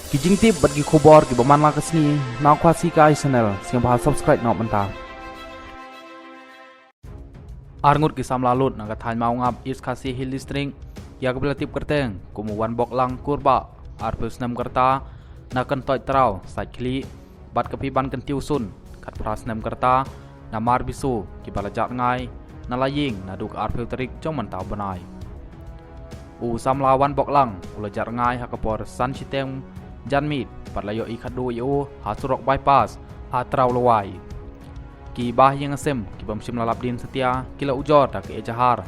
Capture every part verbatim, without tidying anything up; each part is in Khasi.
Ki jingtip bad ki khubor kiba man la ka sngi na Khasi Kai Channel, sngewbha subscribe noh mynta. Arngut ki samla lut na ka thaiñ Mawngap, East Khasi Hills District, ïa kaba la tip kyrteng kum u Wanboklang Kurbah, arphew snem ka rta, na Kyntoit Traw, Saitkhlieh, bad ka Phiban Kyntiew Sun, khatphra snem ka rta, na Marbisu, kiba la jah rngai na la ïing naduh ka arphew tarik jong mynta u bnai. U samla Wanboklang u la jah rngai ha ka por san shiteng janmiet bad la ïohi khatduh ïa u ha surok bypass ha Traw Lawai. Ki bahaïing hasem kiba ym shym la lap dien satia ki la ujor da ka ejahar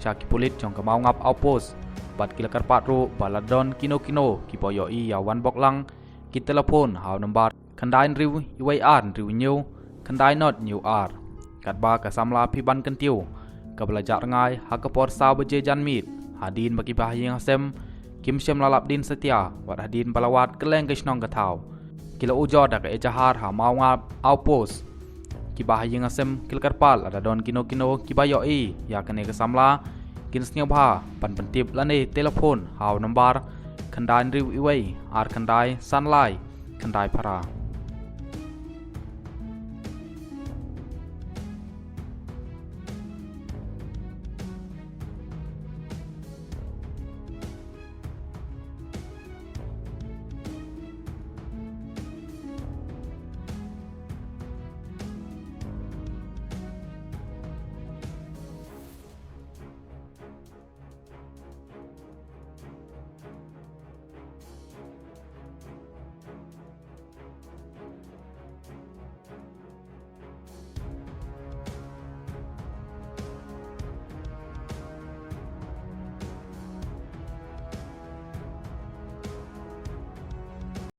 sha ki pulit jong ka Mawngap Outpost bad ki la kyrpad ruh ba lada don kino kino kiba ïohi ïa u Wanboklang, kin telephone ha u nambar khyndai hynriew wei ar hynriew hynñiew khyndai nod hynñiew ar. Katba ka samla Phiban Kyntiew, kaba la jah rngai ha ka por saw baje janmiet, hadien ba ki bahaïing hasem kim shym la lap dien satia, wat hadien ba la wad kylleng ka shnong ka thaw, ki la ujor da ka ejahar ha Mawngap Outpost. Ki bahaïing hasem ki la kyrpad lada don kino kino kiba ïohi ïa kane ka samla, kin sngewbha ban pyntip lane telephone ha u nambar khyndai hynriew wei ar khyndai san lai khyndai phra.